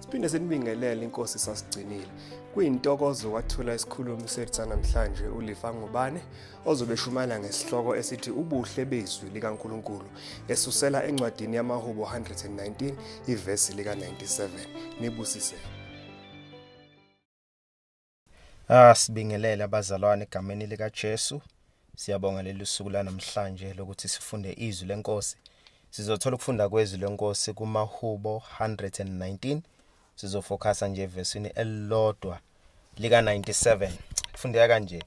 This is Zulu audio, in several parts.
Siphinde sinibingelele, inkosi sasigcinile. Kuyintokozo kwathula isikhulumi sethu namhlanje uLifa Ngubane ozobe shumayela ngesihloko esithi ubuhle bezwi likaNkuluNkulu, esusela encwadini yamaHubo 119 ivesi lika 97. Nibusise. Sibingelele abazalwane egameni lika Jesu. Siyabonga leli suku la namhlanje lokuthi sifunde izwi lenkosi. Sizothola ukufunda kwezwi lenkosi kumaHubo 119. Sizofocusa nje evesini elilodwa lika 97. Kufundeka kanje: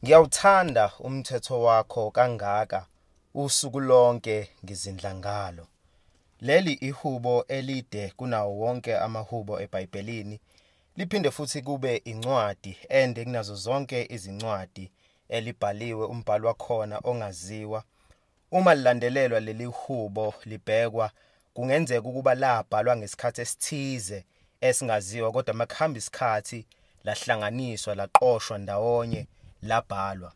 Ngiyawuthanda umthetho wakho kangaka, usuku lonke ngizindla ngalo. Leli ihubo elide kunawo wonke amahubo eBhayibhelini. Liphinde futhi kube incwadi ende kunazo zonke izincwadi elibhaliwe, umbhalo wakhona ongaziwa. Uma lilandelelwa leli hubo libhekwa, kungenzeka ukuba labhalwa ngesikhathi esithize esingaziwa, kodwa makuhamba isikhathi lahlanganiswa, laqoshwa ndawonye, labhalwa.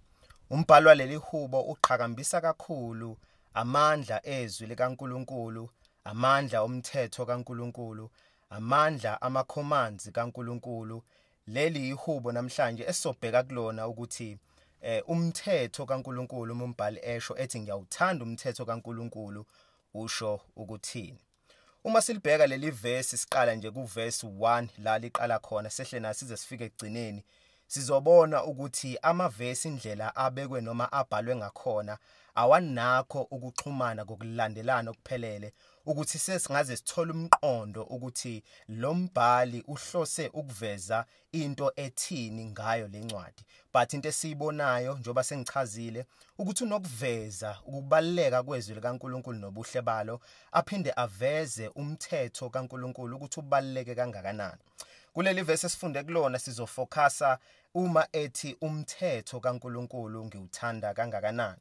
Umbhalo waleli hubo uqhakambisa kakhulu amandla ezwi likaNkuluNkulu, amandla omthetho kaNkuluNkulu, amandla ama-commands kaNkuluNkulu. Leli ihubo namhlanje esisobheka kulona ukuthi umthetho kaNkuluNkulu, umbhali esho ethi ngiyawuthanda umthetho kaNkuluNkulu, usho ukuthini. Uma silibheka leli verse, siqala nje ku verse 1 la liqala khona, sehle nasize sifike ekugcineni, sizobona ukuthi amavesi indlela abekwe noma abhalwe ngakhona awanakho ukuxhumana kokulandelana okuphelele, ukuthi sesingaze sithole umqondo ukuthi lo mbhali uhlose ukuveza into ethini ngayo lencwadi. But into esiyibonayo, njengoba sengichazile, ukuthi unokuveza ukubaluleka kwezwi likaNkuluNkulu nobuhle balo, aphinde aveze umthetho kaNkuluNkulu ukuthi ubaluleke kangakanani. Kuleli verse esifunde kulona sizofocusa uma ethi umthetho kaNkuluNkulu ngiwuthanda kangakanani.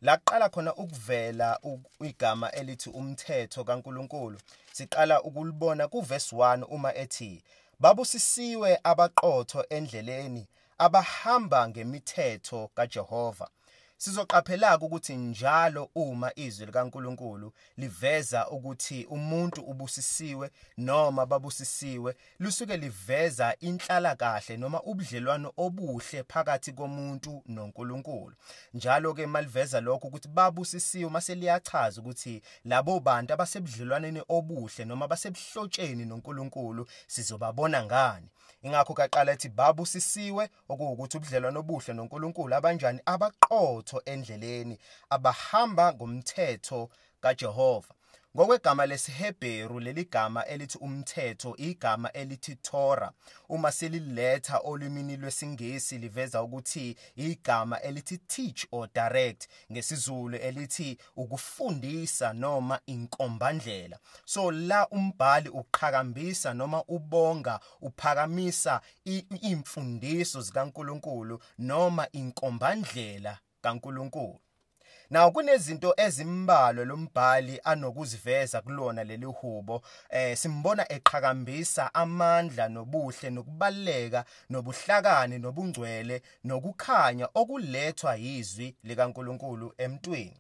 Laqala khona ukuvela igama elithi umthetho kaNkuluNkulu, siqala ukulibona kuverse 1 uma ethi babusisiwe abaqotho endleleni, abahamba ngemithetho kaJehova. Sizoqaphela ukuthi njalo uma izwi likaNkuluNkulu liveza ukuthi umuntu ubusisiwe noma babusisiwe, lusuke liveza inhlala kahle noma ubudlelwano obuhle phakathi komuntu noNkulunkulu. Njalo ke maliveza lokho ukuthi babusisiwe, mase liyachaza ukuthi labo bantu abasebudlelwaneni obuhle noma basebuhlotsheni noNkulunkulu sizobabona ngani. Ingakho kaqala ethi babusisiwe, okuwukuthi ubudlelwano obuhle noNkulunkulu, abanjani? Abaqotho endleleni, abahamba ngomthetho kaJehova. Ngokwegama lesiHebheru, leli gama elithi umthetho, igama elithi Torah, uma seliletha olimini lwesiNgisi liveza ukuthi igama elithi teach or direct, ngesiZulu elithi ukufundisa noma inkombandlela. So la umbhali uqhakambisa noma ubonga, uphakamisa imfundiso zikaNkuluNkulu noma inkombandlela kaNkuluNkulu. Now kunezinto ezimbalwa lombhali anokuziveza kulona leli hubo. Simbona eqhakambisa amandla nobuhle nokubaleka nobuhlakani nobungcwele nokukhanya okulethwa yizwi likaNkuluNkulu emntwini.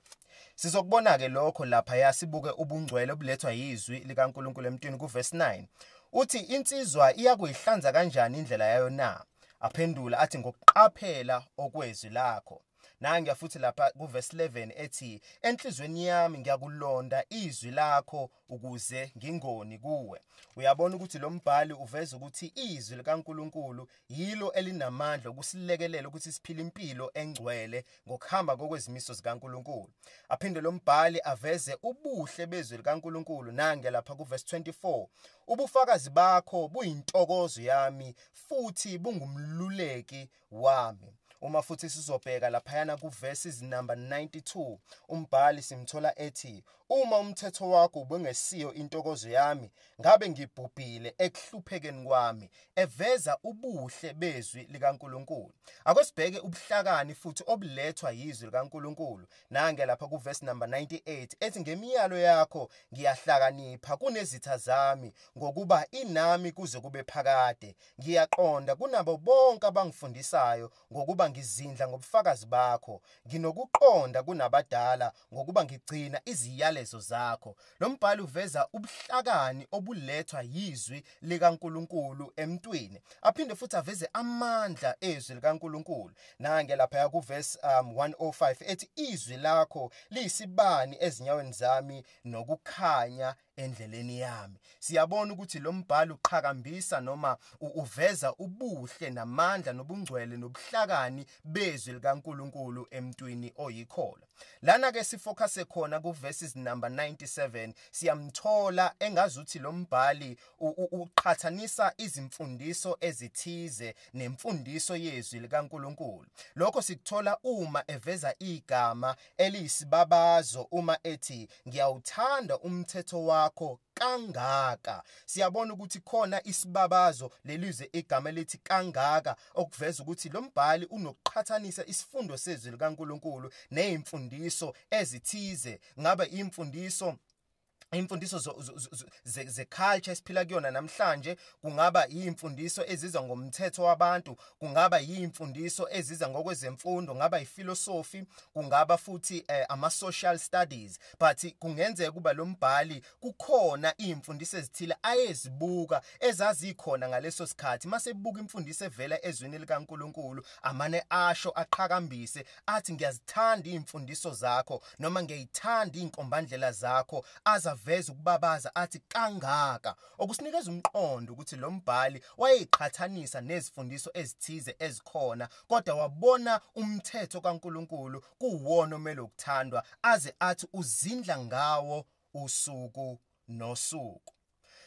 Sizokubona ke lokho lapha yasibuke ubungcwele obulethwa yizwi likaNkuluNkulu emntwini ku verse 9. Uthi insizwa iyakuyihlanza kanjani indlela yayo na? Aphendula athi ngokuqaphela okwezwi lakho. Nangiya futhi lapha ku verse 11 ethi enhlizweni yami ngiyakulonda izwi lakho ukuze ngingoni kuwe. Uyabona ukuthi lo mbhali uveza ukuthi izwi likaNkuluNkulu yilo elinamandla ukusilekelela ukuthi siphile impilo engcwele ngokuhamba ngokwezimiso zikaNkuluNkulu. Aphinde lo mbhali aveze ubuhle bezwi likaNkuluNkulu. Nangiya lapha ku verse 24, ubufakazi bakho buyintokozo yami futhi bungumluleki wami. Uma futhi sizobheka laphayana ku verses number 92, umbhali simthola ethi uma umthetho wakho ubungesiyo intokozo yami, ngabe ngibhubhile ekuhluphekeni kwami, eveza ubuhle bezwi likaNkuluNkulu. Akwesibheke ubuhlakani futhi obulethwa yizwi likaNkuluNkulu. Nange lapha ku verse number 98 ethi ngemiyalo yakho ngiyahlakanipha kunezitha zami, ngokuba inami kuze kube phakade. Ngiyaqonda kunabo bonke abangifundisayo, ngokuba ngizindla ngobufakazi bakho. Nginokuqonda kunabadala, ngokuba ngigcina iziyalezo izijezo zakho. Lo mbhalo uveza ubuhlakani obulethwa yizwi likaNkuluNkulu emntwini, aphinde futhi aveze amandla ezwi likaNkuluNkulu. Nange lapha ku verse 105 ethi izwi lakho liyisibani ezinyaweni zami nokukhanya endleleni yami. Siyabona ukuthi lo mbhalo uqhakambisa noma uveza ubuhle namandla nobungcwele nobuhlakani bezwi likaNkuluNkulu emntwini oyikholwa. Lana ke sifocus khona ku verses number 97, siyamthola engazuthi lo mbhali uqhathanisa izimfundiso ezithize nemfundiso yezwi likaNkuluNkulu. Lokho sikuthola uma eveza igama eliyisibabazo uma ethi ngiyawuthanda umthetho wakho kangaka. Siyabona ukuthi khona isibabazo lelizwe igama elithi kangaka, okuveza ukuthi lo mbhali unokuqhathanisa isifundo sezwi likaNkuluNkulu nezimfundiso ezithize, ngabe imfundiso ze culture esiphila kuyona namhlanje, kungaba imfundiso eziza ngomthetho wabantu, kungaba imfundiso eziza ngokwezemfundo, ngaba iphilosophy, kungaba futhi ama social studies. But kungenzeka kuba lo mbhali kukhona imfundiso ezithile ayezibuka ezazikhona ngaleso sikhathi. Mase buka imfundiso evela ezwini likaNkuluNkulu, amane asho aqhakambise athi ngiyazithanda imfundiso zakho noma ngiyayithanda inkombandlela zakho, azaveza ukubabaza athi kangaka, okusinikeza umqondo ukuthi lo mbhali wayeyiqhathanisa nezifundiso ezithize ezikhona, kodwa wabona umthetho kaNkuluNkulu kuwona omele ukuthandwa, aze athi uzindla ngawo usuku nosuku.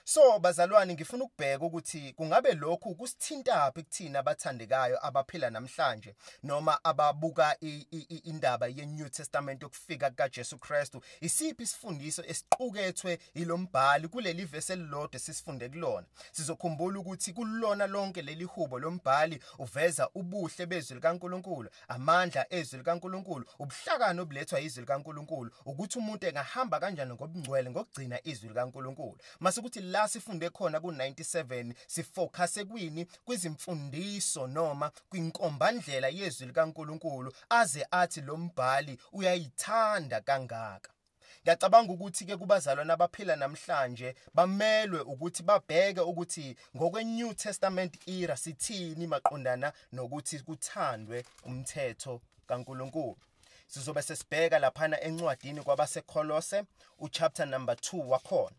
So bazalwane, ngifuna ukubheka ukuthi kungabe lokhu kusithintaphi kuthina abathandekayo abaphila namhlanje noma ababuka indaba ye-New Testament yokufika kukaJesu Kristu. Isiphi isifundiso esiqukethwe yilombhali kuleli verse elilodwa esisifunde kulona? Sizokhumbula ukuthi kulona lonke leli hubo lombhali uveza ubuhle bezwi likaNkuluNkulu, amandla ezwi likaNkuluNkulu, ubuhlakani obulethwa izwi likaNkuluNkulu, ukuthi umuntu engahamba kanjani ngobungcwele ngokugcina izwi likaNkuluNkulu. Mase kuthi la sifunde khona ku-97 sifocuse kwini, kwizimfundiso noma kwinkombandlela yezwi likaNkuluNkulu, aze athi lo mbhali uyayithanda kangaka. Ngiyacabanga ukuthi ke kubazalwane abaphila namhlanje bamelwe ukuthi babheke ukuthi ngokwe New Testament era sithini maqondana nokuthi kuthandwe umthetho kaNkuluNkulu. Sizobe sesibheka laphana encwadini kwabaseKolose uchapter number 2 wakhona.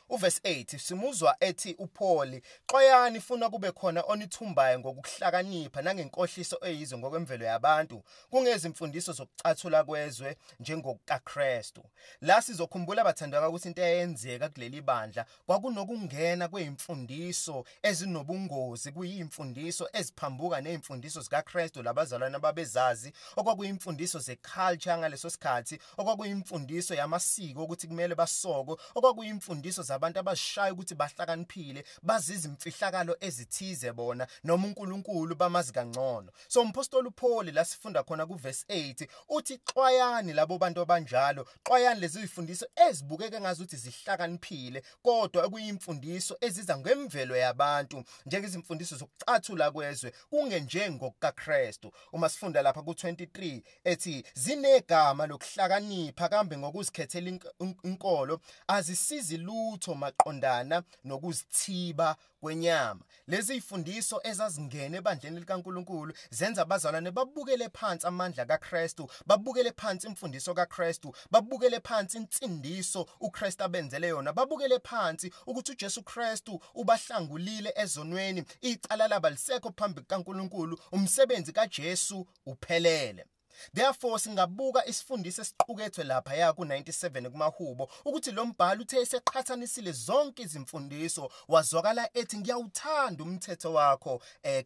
Uverse 8 simuzwa ethi uPaul, xwayani funa kube khona onithumbayo ngokuhlakanipha nangenkohliso eyizo ngokwemvelo yabantu, kungezimfundiso zokucathula kwezwe njengokukaKristu. La sizokhumbula abathandeka ukuthi into eyenzeka kuleli bandla kwakunokungena kwezimfundiso ezinobungozi, kuyimfundiso eziphambuka nezimfundiso zikaKristu labazalwane ababezazi, okwakuyimfundiso zeculture ngaleso sikhathi, okwakuyimfundiso yamasiko ukuthi kumele basoko, okwakuyimfundiso zabantu abashaya ukuthi bahlakaniphile, baziza imfihlakalo ezithize bona noma uNkulunkulu bamazi kangcono. So umpostoli uPaul la sifunda khona ku verse 8 uthi xwayani labo bantu abanjalo, xwayani lezi zifundiso ezibukeka ngazuthi zihlakaniphile kodwa okuyimfundiso eziza ngemvelo yabantu, njengezimfundiso zokucathula kwezwe kungenjengokukaKristu. Uma sifunda lapha ku 23 ethi zinegama lokuhlakanipha kambe ngokuzikhethela inkolo, azisizi lutho maqondana nokuzithiba kwenyama. Lezi zifundiso ezazingene ebandleni likaNkuluNkulu zenza abazalwane babukele phansi amandla kaKristu, babukele phansi imfundiso kaKristu, babukele phansi insindiso uKristu abenzele yona, babukele phansi ukuthi uJesu Kristu ubahlangulile ezonweni, icala labo lisekho phambi kukaNkuluNkulu, umsebenzi kaJesu uphelele. Therefore singabuka isifundiso esiqukethwe lapha ya ku-97 kumahubo ukuthi lo mbhalo uthe eseqhathanisile zonke izimfundiso wazwakala ethi ngiyawuthanda umthetho wakho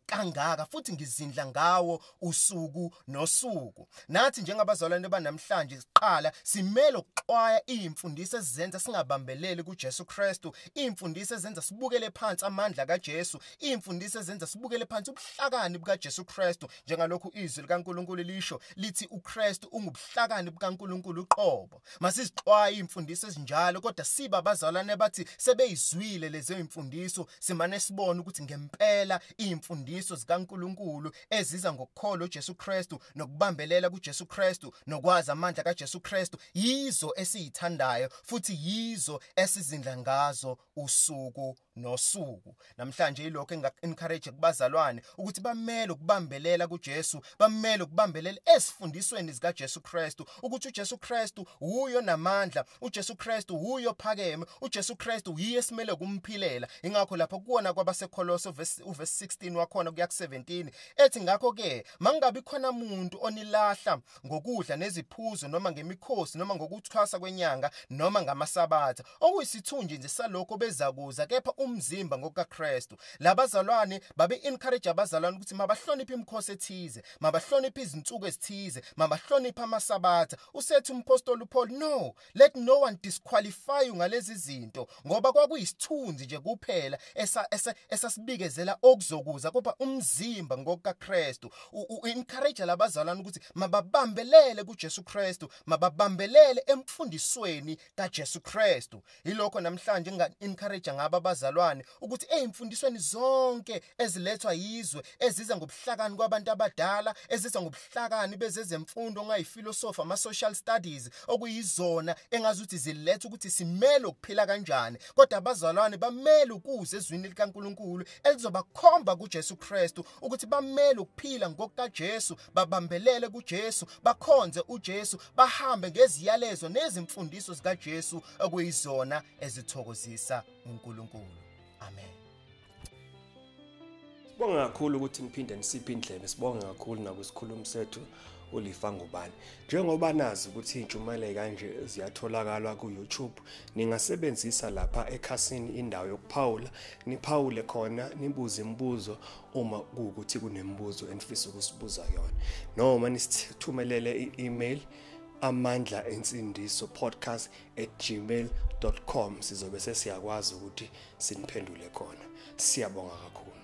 kangaka futhi ngizindla ngawo usuku nosuku. Nathi njengabazalwane banamhlanje siqala simele ukuxwaya izimfundiso ezenza singabambeleli kuJesu Kristu, izimfundiso ezenza sibukele phansi amandla kaJesu, izimfundiso ezenza sibukele phansi ubuhlakani bukaJesu Kristu, njengalokhu izwi likaNkuluNkulu lisho lithi uKristu ungubuhlakani bukaNkulunkulu uqobo. Masizixwaye imfundiso ezinjalo, kodwa siba abazalwane bathi sebeyizwile lezo imfundiso, simane sibone ukuthi ngempela imfundiso zikaNkulunkulu eziza ngokukholwa uJesu Kristu nokubambelela kuJesu Kristu nokwazi amandla kaJesu Kristu yizo esizithandayo futhi yizo esizindla ngazo usuku nosuku. Namhlanje yilokho enginga-encourage kubazalwane ukuthi bamele ukubambelela kuJesu, bamele ukubambelela esifundisweni zikaJesu Kristu, ukuthi uJesu Kristu uyo namandla, uJesu Kristu uyo phakeme, uJesu Kristu uyiye esimele ukumphilela. Ingakho lapho kuwona kwabaseKolose uverse 16 wakhona kuya ku17 ethi ngakho ke mangabe khona umuntu onilahla ngokudla neziphuzo noma ngemikhosi noma ngokuthwasa kwenyanga noma ngamasabatha, okuyisithunzi nje salokho bezakuza, kepha umzimba ngokukaKristu. Labazalwane babe encourage abazalwane ukuthi mabahloniphe imikhosi ethize, mabahloniphe izinsuku ezithize, mabahloniphe amasabatha. Usethi umpostoli uPaul, no, let no one disqualify you ngalezi zinto, ngoba kwakuyisithunzi nje kuphela esasibikezela okuzokuza, kodwa umzimba ngokukaKristu. Encourage labazalwane ukuthi mababambelele kuJesu Kristu, mababambelele emfundisweni kaJesu Kristu. Yilokho namhlanje nginga encourage ngaba abazalwane ukuthi ezimfundisweni zonke ezilethwa yizwe, eziza ngobuhlakani kwabantu abadala, eziza ngobuhlakani bezezemfundo ngayiphilosophy, ama social studies, okuyizona engazuthi ziletha ukuthi simele ukuphila kanjani, kodwa abazalwane bamele ukuze ezwini likaNkulunkulu elizobakhomba kuJesu Kristu ukuthi bamele ukuphila ngokukaJesu, babambelele kuJesu, bakhonze uJesu, bahambe ngeziyalezo nezimfundiso zikaJesu okuyizona ezithokozisa uNkulunkulu. Amen. Sibonga kakhulu ukuthi niphinde nisiphe indlebe, sibonga kakhulu nakwisikhulumi sethu uLifa Ngubane. Njengoba nazi ukuthi intshumayelo kanje ziyatholakala ku YouTube, ningasebenzisa lapha ekhasini indawo yokuphawula, niphawule khona, nibuze imibuzo uma kuwukuthi kunemibuzo enifisa ukusibuza yona, noma nisithumelele i-email amandlaensindiso podcast@gmail.com. Sizobe sesiyakwazi ukuthi siniphendule khona. Siyabonga kakhulu.